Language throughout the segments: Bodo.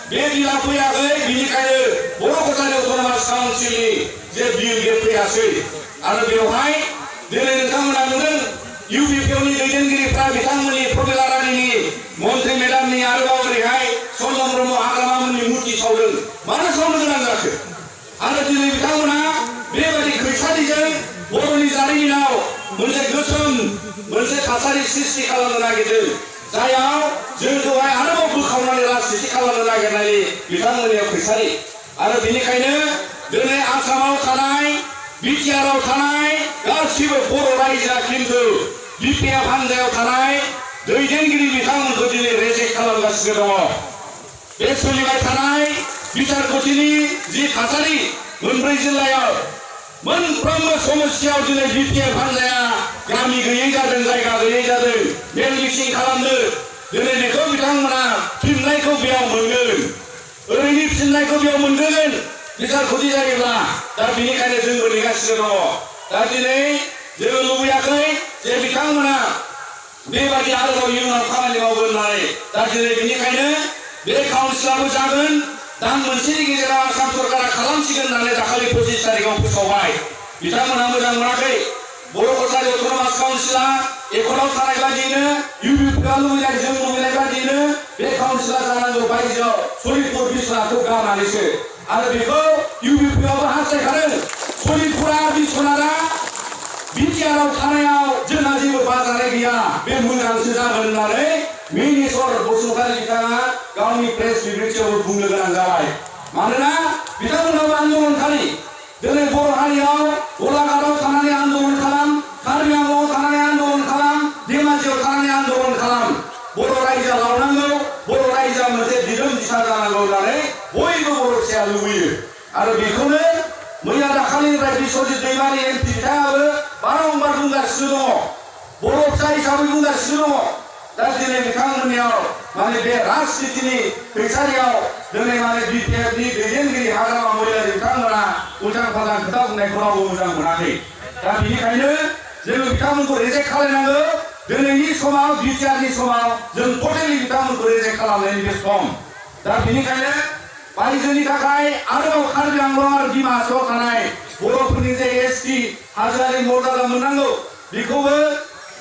बे बिला फैयाखै बिनिखायनो बर' गसाइगाव अट'नमास काउन्सिलनि जे बिल बे फैयासै आरो बेवहाय दिनै नोंथांमोना नुदों इउपिपिअनि दैदेनगिरिफ्रा बिथांमोननि प्रमिला रानीनि मन्त्रि मेडामनि आरोबाव ओरैहाय चन्द्र ब्रह्म हाग्रामामोननि मुर्ति सावदों मानो सावनो गोनां जाखो आरो दिनै बिथांमोना बेबायदि खैसारिजों बर'नि जारिमिनाव मोनसे गोसोम मोनसे थासारि सृष्टि खालामनो नागिरदों जायाव जोंखौहाय आरोबाव बोखावनानै राजनिति खालामनो नागिरनाय बिथांमोननियाव खैसारि आरो बेनिखायनो दिनै आसामाव थानाय बिटिआरआव थानाय गासिबो बर' रायजोआ खिन्थु बिपिएफ हान्जायाव थानाय दैदेनगिरि बिथांमोनखौ दिनै रेजेक्ट खालामगासिनो दङ बे सोलिबाय थानाय बिसारखथिनि जि थासारि मोनब्रै जिल्लायाव मोनफ्रोमबो समस्यायाव दिनै बिपिएफ हान्जाया गामि गैयै जादों जायगा गैयै जादों मेल मिटिं खालामदों दिनै बेखौ बिथांमोना फिननायखौ बेयाव मोनगोन ओरैनो फिननायखौ बेयाव मोनगोन बिसारखथि जायोब्ला दा बेनिखायनो जोंबो नेगासिनो दङ दा दिनै जोङो लुबैयाखै जे बिथांमोना बेबायदि आरोबाव इयुनाव खामानि मावगोन होननानै दा दिनै बेनिखायनो बे काउन्सिलाबो जागोन दान मोनसेनि गेजेराव आसाम सरकारा खालामसिगोन होननानै दाखालि 25 तारिखआव फोसावबाय बिथांमोना मोजां मोनाखै बर' गसाइगाव अट'नमास काउन्सिला एकर्डआव थानाय बायदियैनो इउपिपिआ लुबैनाय जों लुबैनाय बायदियैनो बे काउन्सिला जानांगौ बायजोआव सनितपुर बिश्वनाथखौ गारनानैसो आरो बेखौ इउपिपिआबो हास्थायखादों सनितपुरा बिश्वनाथआ बिटिआरआव थानायाव जोंहा जेबो बाजानाय गैया बे मोजांसो जागोन होननानै मिनिस्टर बसुमतारी बिथाङा गावनि प्रेस बिबुंथियावबो बुंनो गोनां जाबाय मानोना बिथांमोनाबो आन्दोलनखारि दिनै बर' हारियाव गलाघाटआव थानानै आन्दोलन खालाम कार्बि आंलंआव थानानै आन्दोलन खालाम धेमाजियाव थानानै आन्दोलन खालाम बर' रायजोआ लावनांगौ बर' रायजोआ मोनसे दिदोम दिशा जानांगौ होननानै बयबो बर' फिसाया लुबैयो आरो बेखौनो मैया दाखालिनिफ्राय बिश्वजित दैमारि एमपि बिथाङाबो बारंबार बुंगासिनो दङ बर' फिसा हिसाबै बुंगासिनो दङ दा दिनै बिथांमोननियाव माने बे राजनितिनि फैसारियाव दिनै माने बिपिएफनि दैदेनगिरि हाग्रामा महिलारि बिथांमोना उल्टां फाल्टां खोथा बुंनायखौ रावबो मोजां मोनाखै दा बेनिखायनो जोङो बिथांमोनखौ रेजेक्ट खालामनांगौ दिनैनि समाव बिटिआरनि समाव जों टटेलि बिथांमोनखौ रेजेक्ट खालामनायनि बे सम दा बेनिखायनो बायजोनि थाखाय आरोबाव कार्बि आंलं आरो डिमा हासावआव थानाय बर'फोरनि जे एसटि हाजोआरि मर्यादा मोननांगौ बेखौबो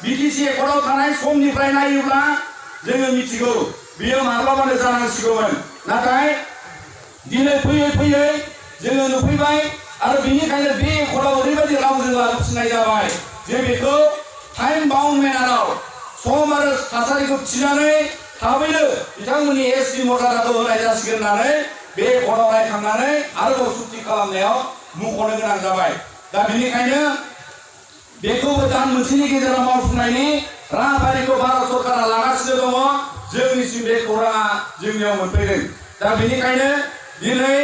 बिटिसि एकर्डआव थानाय समनिफ्राय नायोब्ला जोङो मिथिगौ बियो माब्लाबानो जानांसिगौमोन नाथाय दिनै फैयै फैयै जोङो नुफैबाय आरो बेनिखायनो बे एकर्डआव ओरैबायदि रावजों लाबोफिननाय जाबाय जे बेखौ टाइम बाउन्ड मेनाराव सम आरो थासारिखौ थिनानै थाबैनो बिथांमोननि एसटि मर्यादाखौ होनाय जासिगोन होननानै बे एकर्डआव रायखांनानै आरोबाव सुक्ति खालामनायाव मुंख'नो गोनां जाबाय दा बेनिखायनो बेखौबो दान मोनसेनि गेजेराव मावफुंनायनि राहाफारिखौ भारत सरकारा लागासिनो दङ जोंनिसिम बे खौराङा जोंनियाव मोनफैदों दा बेनिखायनो दिनै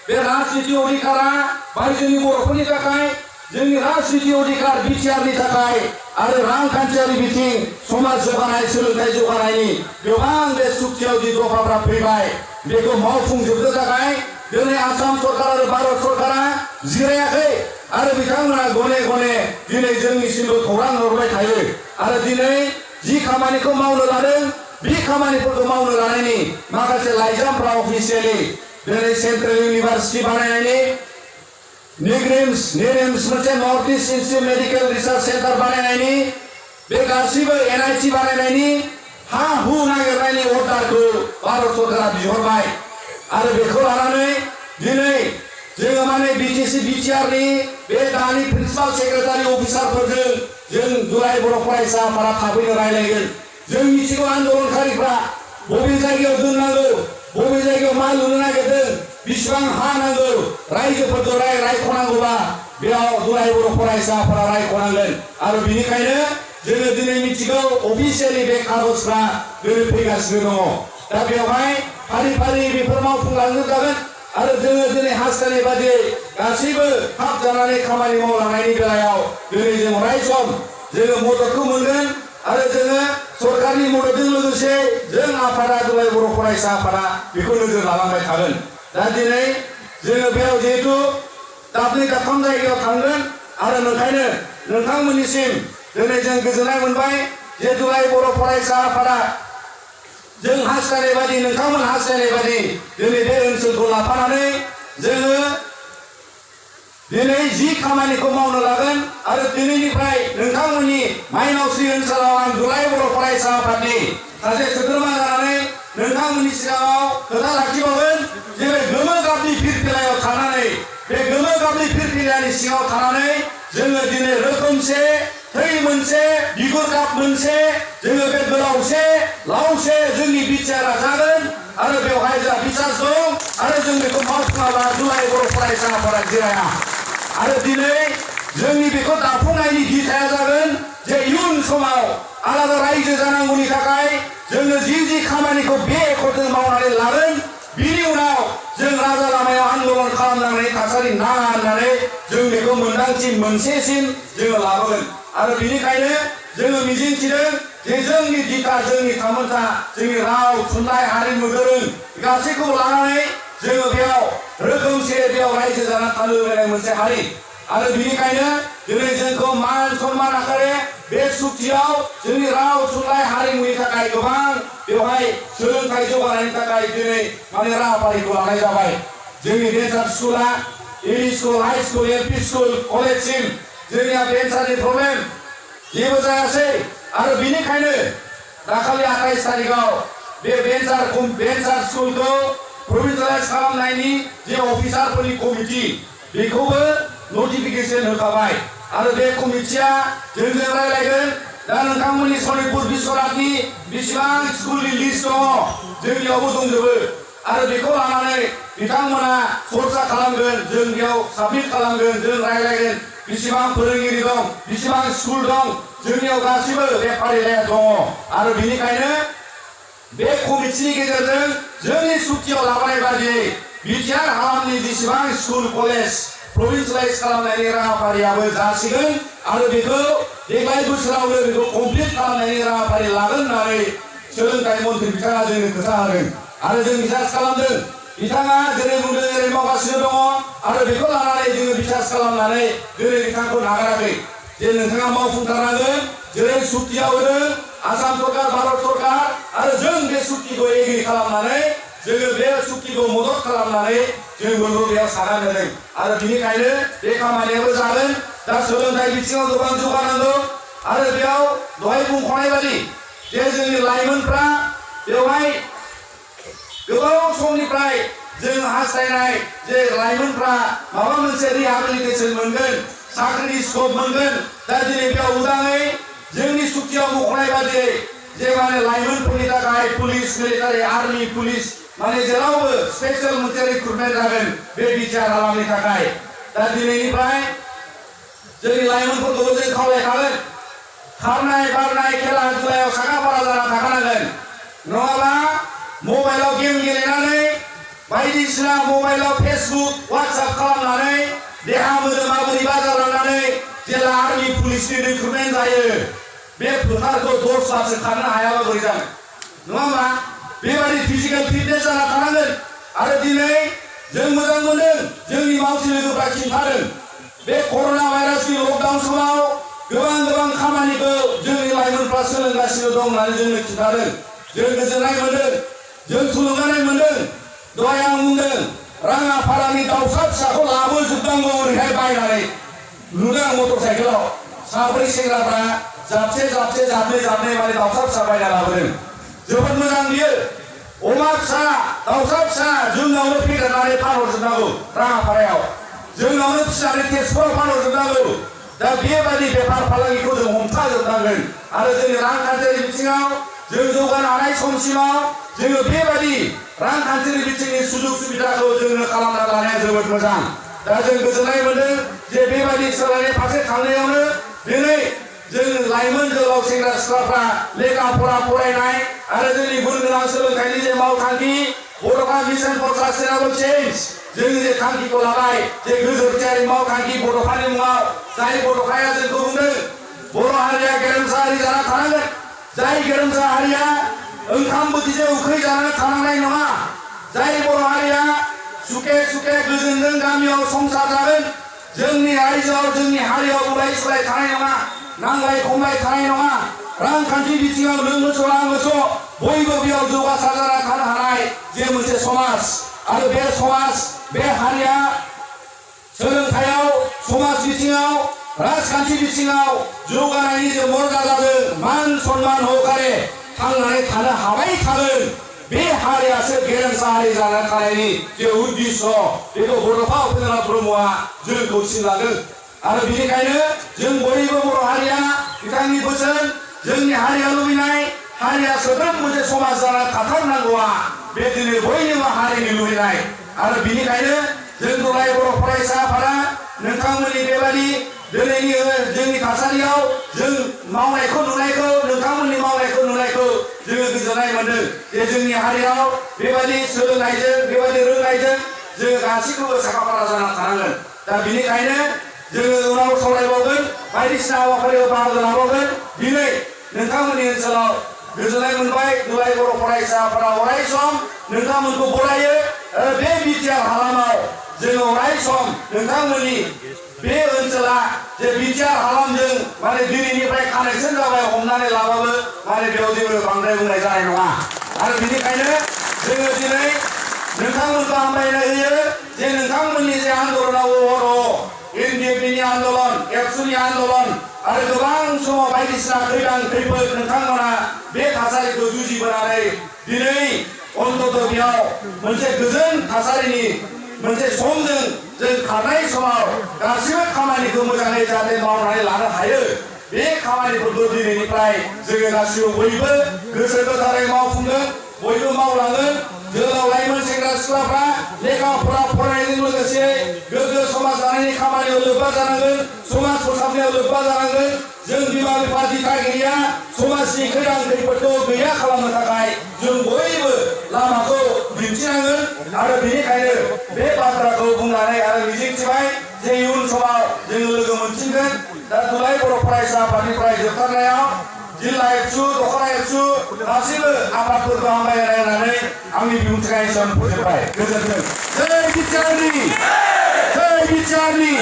बे राजनिति अधिकारा बायजोनि बर'फोरनि थाखाय जोंनि राजनिति अधिकार बिटिआरनि थाखाय आरो रांखान्थियारि बिथिं समाज जौगानाय सोलोंथाइ जौगानायनि गोबां बे सुक्तियाव जि दफाफ्रा फैबाय बेखौ मावफुंजोबनो थाखाय दिनै आसाम सरकार आरो भारत सरकारा जिरायाखै आरो बिथांमोना गने गने दिनै जोंनिसिमबो खौरां हरबाय थायो आरो दिनै जि खामानिखौ मावनो लादों बे खामानिफोरखौ मावनो लानायनि माखासे लाइजामफ्रा अफिसियेलि दिनै सेन्ट्रेल इउनिभार्सिटि बानायनायनि निग्रिम्स मोनसे north east institute medical research centre बानायनायनि बे गासिबो एनआईटी बानायनायनि हा हु नागिरनायनि अर्डारखौ भारत सरकारा बिहरबाय आरो बेखौ लानानै दिनै जोङो माने बिटिसि बिटिआरनि बे दानि प्रिन्सिपाल सेक्रेटारि अफिसारफोरजों जों दुलाराय बर' फरायसा आफादा थाबैनो रायलायगोन जों मिथिगौ आन्दोलनकारिफ्रा बबे जायगायाव दोननांगौ बबे जायगायाव मा लुनो नागिरदों बिसिबां हा नांगौ रायजोफोरखौ रायख'नांगौबा बेयाव दुलाराय बर' फरायसा आफादा रायख'नांगोन आरो बेनिखायनो जोङो दिनै मिथिगौ अफिसियेलि बे कागजफ्रा दिनै फैगासिनो दङ दा बेवहाय फारि फारि बेफोर मावफुंलांजोबजागोन आरो जोङो दिनै हास्थायनाय बादियै गासैबो थाब जानानै खामानि मावलांनायनि बेलायाव दिनै जों अराय सम जोङो मददखौ मोनगोन आरो जोङो सरकारनि मददजों लोगोसे जों आफादा दुलाराय बर' फरायसा आफादा बेखौ नोजोर लालांबाय थागोन दा दिनै जोङो बेयाव जिहेतु दाबनै दाबथाम जायगायाव थांगोन आरो नोंखायनो नोंथांमोननिसिम दिनै जों गोजोननाय मोनबाय जे दुलाराय बर' फरायसा आफादा जों हास्थायनाय बादि नोंथांमोन हास्थायनाय बादि दिनै बे ओनसोलखौ लाफानानै जोङो दिनै जि खामानिखौ मावनो लागोन आरो दिनैनिफ्राय नोंथांमोननि माइनावस्रि ओनसोलाव आं जुलाइ बर' फरायसा आफादनि सासे सोद्रोमा जानानै नोंथांमोननि सिगाङाव खोथा लाखिबावगोन जेरै गोमो गाबनि फिरफिलायाव थानानै बे गोमो गाबनि फिरफिलानि सिङाव थानानै जोङो दिनै रोखोमसे थै मोनसे बिगुर गाब मोनसे जोङो बे गोलावसे लावसे जोंनि बिटिआरआ जागोन आरो बेवहाय जोंहा बिसास दं आरो जों बेखौ मावफुङाब्ला जुलाइ बर' फरायसा आफादा जिराया आरो दिनै जोंनि बेखौ दाफुंनायनि दिथाया जागोन जे इयुन समाव आलादा रायजो जानांगौनि थाखाय जोङो जि खामानिखौ बे एकर्डजों मावनानै लागोन बिनि उनाव जों राजा लामायाव आन्दलन खालामनांनाय थासारि नाङा होननानै जों बेखौ मोनदांथि मोनसेसिम जोङो लाबोगोन आरो बिनिखायनो जोङो मिजिंथिदों जे जोंनि दिथा जोंनि थामोनथा जोंनि राव थुनलाइ हारिमु दोरों गासैखौबो लानानै जोङो बेयाव रोखोमसे बेयाव रायजो जाना थानो लुबैनाय मोनसे हारि आरो बिनिखायनो दिनै जोंखौ मान सन्मान आखारे बे सुक्तियाव जोंनि राव थुनलाइ हारिमुनि थाखाय गोबां बेवहाय सोलोंथाइ जौगानायनि थाखाय दिनै माने राहाफारिखौ लानाय जाबाय जोंनि भेन्सार स्कुला ME school high school LP school कलेजसिम जोंनिया भेन्सारनि प्रब्लेम जेबो जायासै आरो बिनिखायनो दाखालि 28 तारिखआव बे भेन्सार स्कुलखौ प्रभिन्सियेलाइज खालामनायनि जे अफिसारफोरनि कमिटि बेखौबो नटिफिकेसन होखाबाय आरो बे कमिटिया जोंजों रायलायगोन दा नोंथांमोननि सनितपुर बिश्वनाथनि बेसेबां स्कुलनि लिस्ट दङ जोंनियावबो दंजोबो आरो बेखौ लानानै बिथांमोना चर्चा खालामगोन जों बेयाव साबमिट खालामगोन जों रायलायगोन बेसेबां फोरोंगिरि दं बेसेबां स्कुल दं जोंनियाव गासिबो बे फारिलाइया दङ आरो बिनिखायनो बे कमिटिनि गेजेरजों जोंनि सुक्तियाव लाबोनाय बादियै बिटिआर हालामनि जेसेबां स्कुल कलेज प्रभिन्सियेलाइज खालामनायनि राहाफारियाबो जासिगोन आरो बेखौ देग्लाय बोसोरावनो बेखौ कमप्लिट खालामनायनि राहाफारि लागोन होननानै सोलोंथाइ मन्थ्रि बिथाङा जोंनो खोथा होदों आरो जों बिसास खालामदों बिथाङा जेरै बुंदों जेरै मावगासिनो दङ आरो बेखौ लानानै जोङो बिसास खालामनानै दिनै बिथांखौ नागाराखै जे नोंथाङा मावफुंथारनांगोन जेरै सुक्तियाव होदों आसाम सरकार भारत सरकार आरो जों बे सुक्तिखौ एग्रि खालामनानै जोङो बे सुक्तिखौ मदद खालामनानै जोंबो बेयाव सागान होदों आरो बिनिखायनो बे खामानियाबो जागोन दा सोलोंथाइ बिथिङाव गोबां जौगानांगौ आरो बेयाव दहाय बुंखानाय बादि जे जोंनि लाइमोनफ्रा बेवहाय गोबाव समनिफ्राय जों हास्थायनाय जे लाइमोनफ्रा माबा मोनसे रिहाबिलिटेसन मोनगोन साख्रिनि स्कप मोनगोन दा दिनै बेयाव उदाङै जोंनि सुक्तियाव मख'नाय बादियै जे माने लाइमोनफोरनि थाखाय पुलिस मिलिटारि आर्मि पुलिस माने जेरावबो स्पेशल मोनसे रिक्रुटमेन्ट जागोन बे बिटिआर हालामनि थाखाय दा दिनैनिफ्राय जोंनि लाइमोनफोरखौबो जों खावलायखागोन खारनाय बारनाय खेला दुलायाव साखाफारा जाना थाखानांगोन नङाबा मबाइलाव गेम गेलेनानै बायदिसिना मबाइलाव फेसबुक वाट्सएप खालामनानै देहा मोदोमा बोरैबा जालांनानै जेला आर्मि पुलिसनि रिक्रुटमेन्ट जायो बे फोथारखौ 10 सालसो खारनो हायाबा बोरै जागोन नङा होमबा बेबायदि फिजिकेल फिटनेस जाना थानांगोन आरो दिनै जों मोजां मोनदों जोंनि मावथि लोगोफ्रा खिन्थादों बे कर'ना भाइरासनि लकडाउन समाव गोबां खामानिखौ जोंनि लाइमोनफ्रा सोलोंगासिनो दं होननानै जोंनो खिन्थादों जों गोजोननाय मोनदों जों थुलुंगानाय मोनदों दहाय आं बुंदों राङापारानि दाउसा फिसाखौ लाबोजोबनांगौ ओरैहाय बायनानै नुदों आं मटर साइकेलाव साब्रै सेंग्राफ्रा जाबनै माने दाउसा फिसा बायना लाबोदों जोबोद मोजां बियो अमा फिसा दाउसा फिसा जोंनावनो फेदेरनानै फानहरजोबनांगौ राङापारायाव जोंनावनो फिसिनानै तेजपुराव फानहरजोबनांगौ दा बेबायदि बेफार फालांगिखौ जों हमथाजोबनांगोन आरो जोंनि रांखान्थियारि बिथिङाव जों जौगानो हानाय समसिमाव जोङो बेबायदि रांखान्थियारि बिथिंनि सुजुग सुबिदाखौ जोंनो खालामना लानाया जोबोद मोजां दा जों गोजोननाय मोनदों जे बेबायदि सोलायनाय फारसे थांनायावनो दिनै जों लाइमोन जोहोलाव सेंग्रा सिख्लाफ्रा लेखा फरा फरायनाय आरो जोंनि गुन गोनां सोलोंथाइनि जे मावथांखि बड'फा मिशन फर सास्टेनेबल चेन्ज जों जे थांखिखौ लाबाय जे गोजोरथियारि मावथांखि बड'फानि मुङाव जाय बड'फाया जोंखौ बुंदों बर' हारिया गेरेमसा हारि जाना थानांगोन जाय गेरेमसा हारिया ओंखाम बोथिसे उखै जानानै थानांनाय नङा जाय बर' हारिया सुखे गोजोनजों गामियाव संसार जागोन जोंनि रायजोआव जोंनि हारियाव बुलाय सुलाय थानाय नङा नांलाय खमलाय थानाय नङा रांखान्थि बिथिङाव नों मोसौ आं मोसौ बयबो बेयाव जौगासार जाना थानो हानाय जे मोनसे समाज आरो बे समाज बे हारिया सोलोंथायाव समाज बिथिङाव राजखान्थि बिथिङाव जौगानायनि जे मर्यादा जादों मान सन्मान होखारे थांनानै थानो हाबाय थागोन बे हारियासो गेरेमसा हारि जाना थानायनि जे उद्देश्य बेखौ बड'फा उपेन्द्रनाथ ब्रह्मआ जोंखौ थिनलांदों आरो बेनिखायनो जों बयबो बर' हारिया बिथांनि बोसोन जोंनि हारिया लुबैनाय हारिया सोद्रोम मोनसे समाज जाना थाथारनांगौआ बे दिनै बयनिबो हारिनि लुबैनाय आरो बेनिखायनो जों दुलाराय बर' फरायसा आफादा नोंथांमोननि बेबायदि दिनैनि जोंनि थासारियाव जों मावनायखौ नुनायखौ नोंथांमोननि मावनायखौ नुनायखौ जोङो गोजोननाय मोनदों जे जोंनि हारियाव बेबायदि सोलोंनायजों बेबायदि रोंनायजों जोङो गासैखौबो साखाफारा जाना थानांगोन दा बेनिखायनो जोङो उनाव सावरायबावगोन बायदिसिना हाबाफारियाव बाहागो लाबावगोन दिनै नोंथांमोननि ओनसोलाव गोजोननाय मोनबाय दुलाराय बर' फरायसा आफादा अराय सम नोंथांमोनखौ बरायो बे बिटिआर हालामाव जोङो अराय सम नोंथांमोननि बे ओनसोला जे बिटिआर हालामजों माने दिनैनिफ्राय कानेक्सन जाबाय हमनानै लाबाबो माने बेयाव जेबो बांद्राय बुंनाय जानाय नङा आरो बेनिखायनो जोङो दिनै नोंथांमोनखौ हामलायनाय होयो जे नोंथांमोननि जे आन्दलनाव बर' एनडिएफबिनि आन्दलन एबसुनि आन्दलन आरो गोबां समाव बायदिसिना खैफोद नोंथांमोना बे थासारिखौ जुजिबोनानै दिनै अन्तत बेयाव मोनसे गोजोन थासारिनि मोनसे समजों जों खारनाय समाव गासिबो खामानिखौ मोजाङै जाहाथे मावनानै लानो हायो बे खामानिफोरखौ दिनैनिफ्राय जोङो गासिबो बयबो गोसो गोथारै मावफुंगोन बयबो मावलांगोन जोंनाव लाइमोन सेंग्रा सिख्लाफ्रा लेखा फरा फरायनायजों लोगोसे गोग्गो समाज दानायनि खामानियाव लोब्बा जानांगोन समाज फोसाबनायाव लोब्बा जानांगोन जों बिमा बिफा दिथागिरिया समाजनि खैफोदखौ गैया खालामनो थाखाय जों बयबो लामाखौ दिन्थिनांगोन आरो बेनिखायनो बे बाथ्राखौ बुंनानै आरो मिजिंथिबाय जे इयुन समाव जोङो लोगो मोनफिनगोन दा दुलाराय बर' फरायसा आफादनिफ्राय जोबथारनायाव जिल्ला एबसु दख'ना एबसु गासैबो आफादफोरखौ हामलायनाय होनानै आंनि बिबुंथिखौ एसेयावनो फोजोबबाय गोजोन्थों जय बिटिआरनि